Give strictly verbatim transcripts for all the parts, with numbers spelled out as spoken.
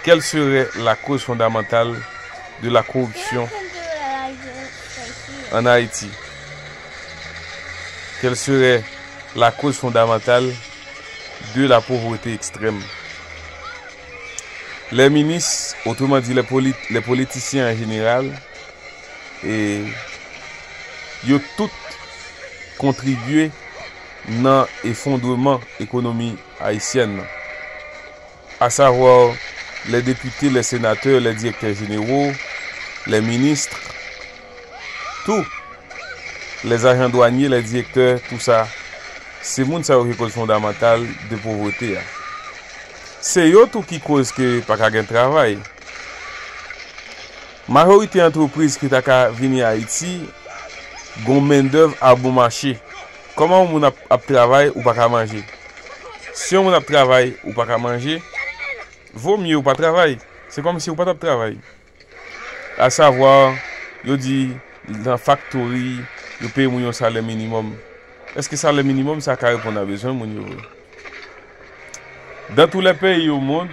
Quelle serait la cause fondamentale de la corruption en Haïti? Quelle serait la cause fondamentale de la pauvreté extrême? Les ministres, autrement dit les, polit- les politiciens en général, e yo tout kontribye nan efondreman ekonomi ayisyèn nan. À savoir les députés, les sénateurs, les directeurs généraux, les ministres, tout, les agents douaniers, les directeurs, tout sa, se moun sa yo ki koz fondamantal de povrete a. Se yo tou ki koz ke pa ka gen travay. Majorite antrepriz ki ta ka vini Ayiti, gon mendèv a bon mache. Kòman yon moun ap, ap travay, ou pa ka manje? Si yon moun ap travay, ou pa ka manje, vo mye ou pa travay. Se kòmsi ou pa t ap travay. Asavwa, yo di nan faktori, yo peye moun yon salè minimòm. Èske salè minimòm sa ka reponn a bezwen moun yo vre? Dans tous les pays au monde,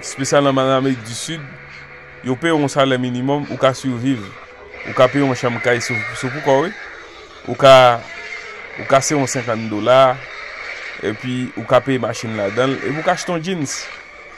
espesyalman an Amerik di Sid, yo peye yon salè minimòm, ou ka siviv. Ou ka peye yon chanm kay sou, sou pou kò, wi. Ou ka, ou ka se yon senkant dola, epi ou ka peye machin ladan l, epi ou ka achte yon jeans,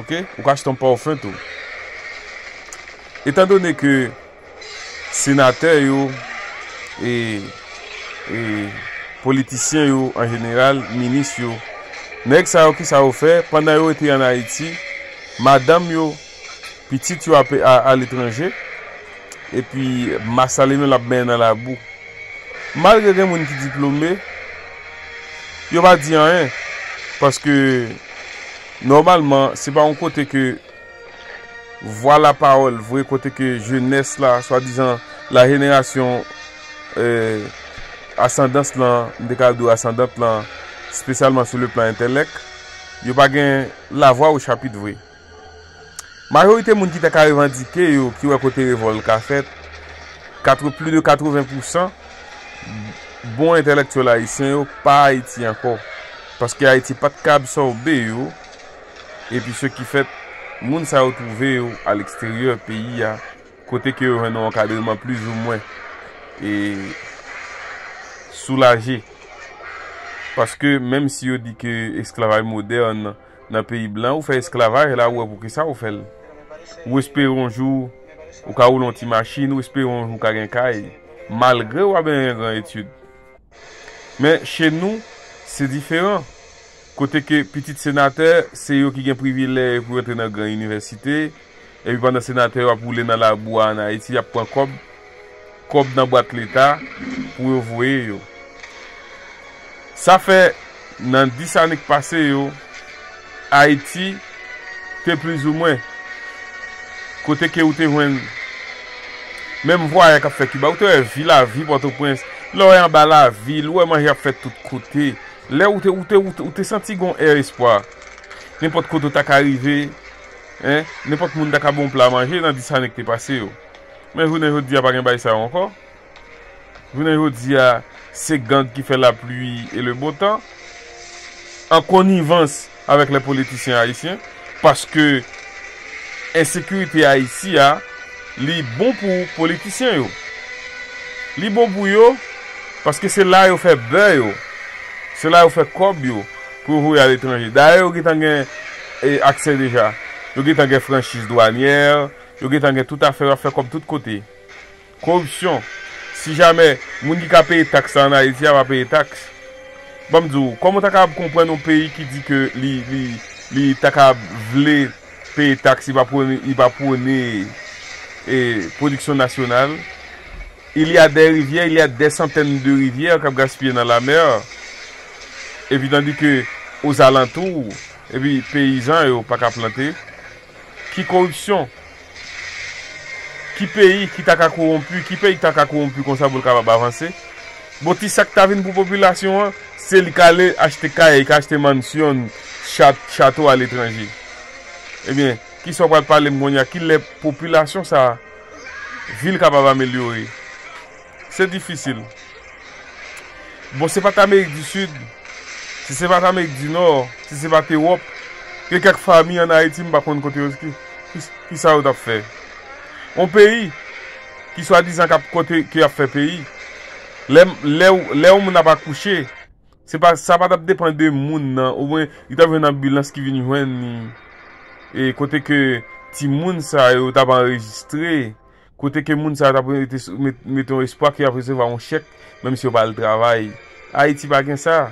oke? Ou ka achte yon pafen tou. Etandone ke senatè yo, e, e politisyen yo an jeneral, minis yo, nèg sa yo, kisa yo fè? Pandan yo rete an Ayiti, madanm yo, pitit yo ap a, aletranje, epi masalin yo l ap benyen nan labou. Malgre gen moun ki diplome, yo pa di anyen, paske nòmalman, se pa yon kote ke vwa lapawòl vre, kote ke jenès la, swadizan la jenerasyon, eh, asandans lan, m te ka di w asandant lan, espesyalman sou le plan entèlèk, yo pa gen lavwa o chapit vre. Majorite moun ki ta ka revandike yo, ki wè kote revòl ka fèt, katreven, plis de katreven pousan bon entèlektyèl ayisyen yo pa Ayiti ankò. Paske Ayiti pa t ka absòbe yo, epi se ki fèt, moun sa yo twouve yo aleksteryè peyi a, kote ke yo jwenn yon ankadreman plizoumwen, e, soulaje. Paske menm si yo di ke esklavaj modèn nan peyi blan, ou fè esklavaj la, ou wè poukisa ou fè l. Ou espere yon jou ou ka woule yon ti machin, ou espere yon jou ou ka gen kay, malgre w ap gen gran etid. Men che nou, se diferan. Kote ke pitit senatè, se yo ki gen privilèj pou yo antre nan gran inivèsite, epi pandan senatè yo ap woule nan labou a ann Ayiti, y ap pran kòb, kòb nan bwat leta pou yo voye yo. Sa fè, nan dis ane k pase yo, Ayiti te plizoumwen kote ke ou te jwenn menm vwayè k ap fè Kiba. Ou te wè vi, lavi Pòtoprens, lè w wè anba lavil, ou wè manje ap fèt tout kote. Lè ou te, ou te, ou te, ou te santi gon è espwa. Nenpòt kote ou ta ka rive, en, nenpòt moun ta ka ba w yon pla manje nan dis ane k te pase yo. Men jounen jodi a pa gen bagay sa yo ankò. Jounen jodi a, se gang ki fè lapli e le bon tan, an konivans avèk lè politisyen ayisyen, paske ensekirite Ayiti a, li bon pou politisyen yo. Li bon pou yo, paske se la yo fè bè yo, se la yo fè kòb yo, pou yo voye aletranje. Dayè, yo gentan gen, e, aksè deja. Yo gentan gen franchiz dwanyè, yo gentan gen tout afè, yo ap fè kòb tout kote. Koripsyon. Si jamè moun ki ka peye taks la ann Ayiti a pa peye taks, ban m di w, kòman w ta kapab konprann yon peyi ki di ke li, li, li ta kapab vle peye taks, li pa pwone, li pa pwone, e, pwodiksyon nasyonal? Il y a des rivières, il y a des centaines de rivières k ap gaspiye nan lamè. Epi tandi ke ozalantou, epi peyizan yo pa ka plante. Ki koripsyon? Ki peyi ki ta ka kowonpi? Ki peyi ki ta ka kowonpi konsa pou l kapab avanse? Bon, ti sa k ta vin pou popilasyon an, se li k ale achte kay, li ka achte mansyon, cha-, chato aletranje. Ebyen, kisa w pral pale m kounye a? Ki lè popilasyon sa a, vi l kapab amelyore? Se difisil. Bon, se pa t Amerik di Sid, si se pa t Amerik di Nò, si se pa t Ewòp, gen kèk fanmi ann Ayiti, m pa konn kote yo ki, Ki, ki sa yo t ap fè? Yon peyi ki swadizan k ap kote ke y ap fè peyi. Lè, lè, lè yon moun ap akouche, se pa, sa pa t ap depann de moun nan, omwen, li t ap jwenn anbilans ki vin jwenn li. E kote ke timoun sa yo t ap anrejistre, kote ke moun sa yo t ap rete s-, met, mete yon espwa ke y ap resevwa yon chèk, menm si yo pa al travay. Ayiti pa gen sa.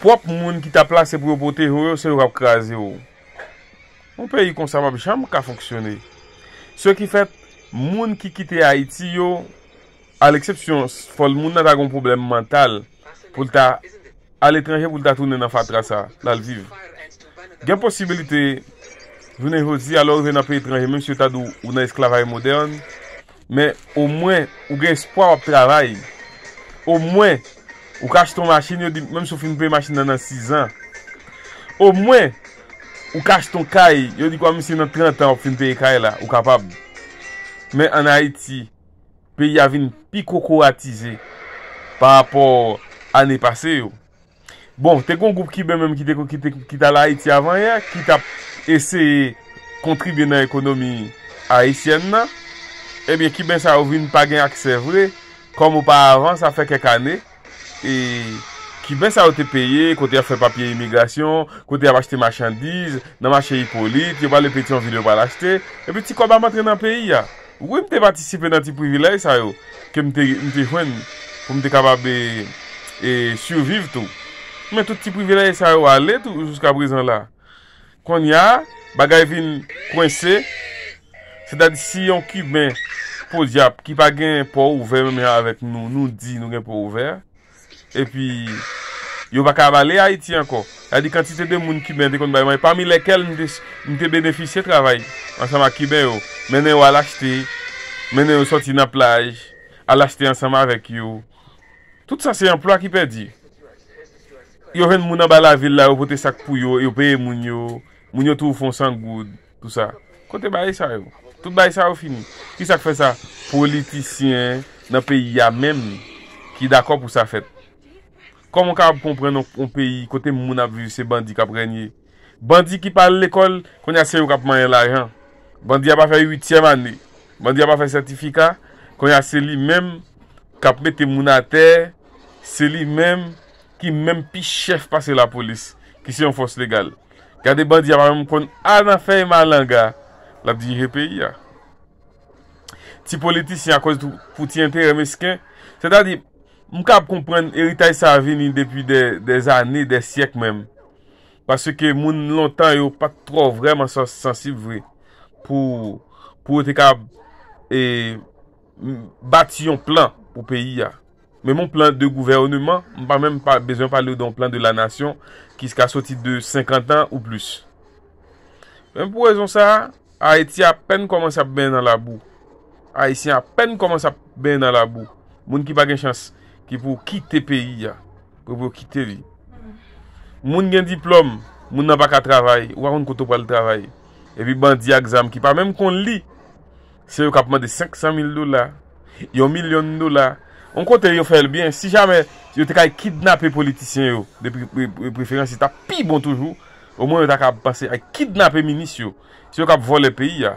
Pwòp moun ki ta plase pou yo pwoteje w yo, se yo k ap kraze w. Yon peyi konsa p ap janm ka fonksyone. Se ki fèt, moun ki kite Ayiti yo, a leksepsyon, fò l moun nan ta gen yon pwoblèm mantal pou l ta aletranje, pou l ta tounen nan fatra sa, l al viv. Gen posibilite, jounen jodi a, lè w rive nan peyi etranje, menm si yo ta di w ou nan esklavaj modèn, men omwen, ou gen espwa w ap travay. Omwen, ou ka achte yon machin, yo di, menm si w fin peye machin nan nan sizan. Omwen, ou ka achte yon kay, yo di kwa misye nan trant an w ap fin peye kay la, ou kapab. Men ann Ayiti, peyi a vin pi kokoratize pa rapò ane pase yo. Bon, te gen yon gwoup Kiben menm ki te, ki te, ki t al Ayiti avan yè, ki t ap eseye kontribye nan ekonomi ayisyèn nan. Ebyen, Kiben sa yo vin pa gen aksè vre, kòm oparavan, sa fè kèk ane. E Kiben sa yo te peye, kote y ap fè papye imigrasyon, kote y ap achte machandiz, nan mache Ipolit, yo prale Petyonvil, yo pral achte, epi ti kòb ap antre nan peyi a. Wi, m te patisipe nan ti privilèj sa yo ke m te, m te jwenn pou m te kapab, e, e, siviv tou. Men tout ti privilèj sa yo ale tou jiska prezan la. Kounye a, bagay vin kwense. Sètadi, si yon Kiben, podyab, ki pa gen pò ouvè menm jan avèk nou, nou di nou gen pò ouvè, epi yo pa ka ale Ayiti ankò. Sètadi, kantite de moun Kiben te konn bay manje, pami lèkèl m te, m te benefisye travay ansanm ak Kiben yo, mennen yo al achte, mennen yo sòti nan plaj, al achte ansanm avèk yo. Tout sa se anplwa ki pèdi. Yo jwenn moun anba lavil la, yo pote sak pou yo, yo peye moun yo, moun yo tou fè yon san goud, tou sa. Kote bagay sa yo? Tout bagay sa yo fini. Ki sa k fè sa? Politisyen nan peyi a menm ki dakò pou sa fèt. Kòman w kapab konprann yon, yon peyi kote moun ap viv se bandi k ap rènye? Bandi ki pa al lekòl, kounye a se yo k ap manyen lajan. Bandi a pa fè uityèm ane. Bandi a pa fè sètifika, kounye a se li menm k ap mete moun atè, se li menm ki menm pi chèf pase lapolis, ki se yon fòs legal. Gade bandi a pa menm konn al nan fèy malanga, l ap dirije peyi a. Ti politisyen akoz tou, pou ti enterè mesken. Sètadi, m kab konprann eritaj sa a vini depi dè, dè zane, dè syèk menm. Paske moun lontan yo pa t twò vrèman san-, sansib vre pou, pou yo te kab, e, m-, bati yon plan pou peyi a. Men yon plan de gouvèneman, m pa menm pa bezwen pale de yon plan de la nasyon ki ka soti de senkant an ou plis. Men pou rezon sa a, Ayiti apèn kòmanse ap benyen nan labou. Ayisyen apèn kòmanse ap benyen nan labou. Moun ki pa gen chans, ki pou kite peyi a, pou, pou yo kite li. Moun gen diplòm, moun nan pa ka travay, ou pa konn kote w pral travay. Epi bandi ak zam ki pa menm konn li, se yo k ap mande senk san mil dola, yon milyon dola. Yon kote yo fè l byen, si jamè yo te kay kidnape politisyen yo, de pre-, pre-, pre-, preferans, se t ap pi bon toujou. Omwen yo ta ka panse ay kidnape minis yo, se yo k ap vòlè peyi a.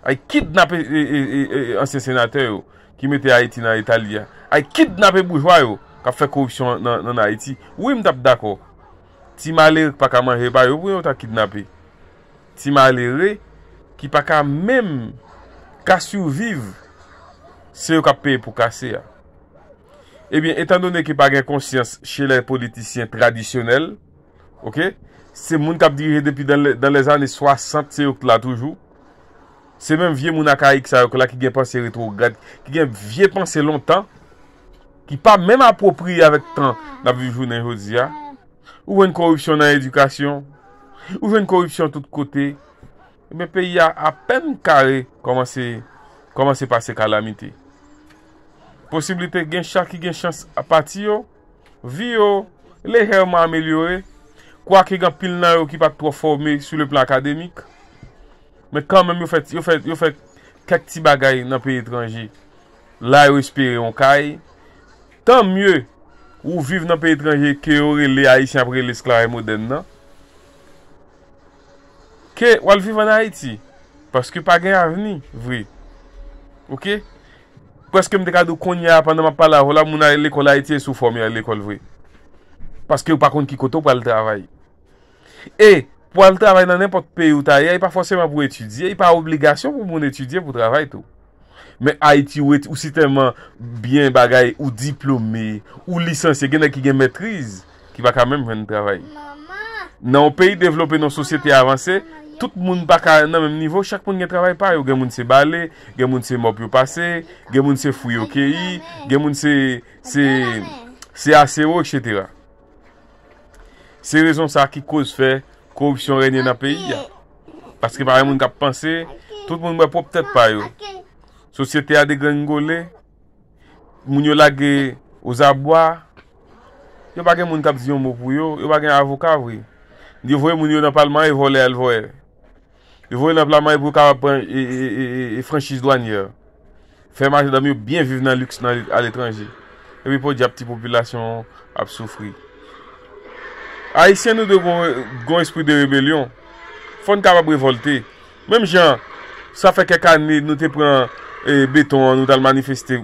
Ay kidnape, e, e, e, e, ansyen senatè yo ki mete Ayiti nan eta li a. Ay kidnape boujwa yo k ap fè koripsyon nan, nan Ayiti. Wi, m t ap dakò. Ti malere k pa ka manje pa yo, pou yo ta kidnape. Ti malere ki pa ka menm ka siviv, se yo k ap peye pou kase a. Ebyen, etandone ke pa gen konsyans chez les politiciens tradisyonèl, oke? Se moun k ap dirije depi dan lè, dan lèzane swasant, se yo k la toujou. Se menm vye moun akayik sa yo k la ki gen panse retwograd, ki gen vye panse lontan, ki pa menm apwopriye avèk tan n ap viv jounen jodi a. Ou jwenn koripsyon nan edikasyon, ou jwenn koripsyon tout kote. Ebyen, peyi a apèn kare kòmanse, kòmanse pase kalamite. Posiblite gen chak ki gen chans a pati yo, vi yo lejèman amelyore, kwake gen anpil nan yo ki pa t twò fòme sou le plan akademik, men kanmenm yo fè, yo fè, yo fè kèk ti bagay nan peyi etranje. La yo espere yon kay. Tan mye ou viv nan peyi etranje ke yo rele Ayisyen ap rele esklavaj modèn nan, ke w al viv ann Ayiti. Paske pa gen avni vre. Oke? Prèske m te ka di w kounye a, pandan m ap pale avè w la, moun al lekòl Ayiti e sou fòm yo al lekòl vre. Paske yo pa konn ki kote w pral travay. E pou al travay nan nenpòt peyi w ta ye, e pa fòseman pou etidye, e pa obligasyon pou moun etidye pou travay tou. Men Ayiti, ou, ou sitèlman byen bagay, ou diplome, ou lisansye, gen nèg ki gen mètriz, ki pa ka menm jwenn travay. Nan yon peyi devlope, nan yon sosyete avanse, tout moun pa ka nan menm nivo, chak moun gen travay pa yo. Gen moun se bale, gen moun se mòp yo pase, gen moun se fwi yo keyi, gen moun se, se, se asewo, etsetera. Se rezon sa ki koz fè koripsyon renye nan peyi a. Paske pa gen moun k ap panse, tout moun wè pwòp tèt pa yo. Sosyete a degrengole, moun yo lage ozabwa, yo pa gen moun k ap di yon mo pou yo, yo pa gen avoka vre. Yo voye moun yo nan palman e vòlè al vòlè. Yo voye nan palman e pou yo kapab pran e, e, e, e, e franchiz dwanyè. Fè madanm yo byen viv nan liks nan, aletranje. Epi podyab ti popilasyon ap soufri. Ayisyen nou dwe gon, gon espri de rebelyon. Fò n kapab revòlte. Menm jan, sa fè kèk ane nou te pran e, beton an, nou t al manifeste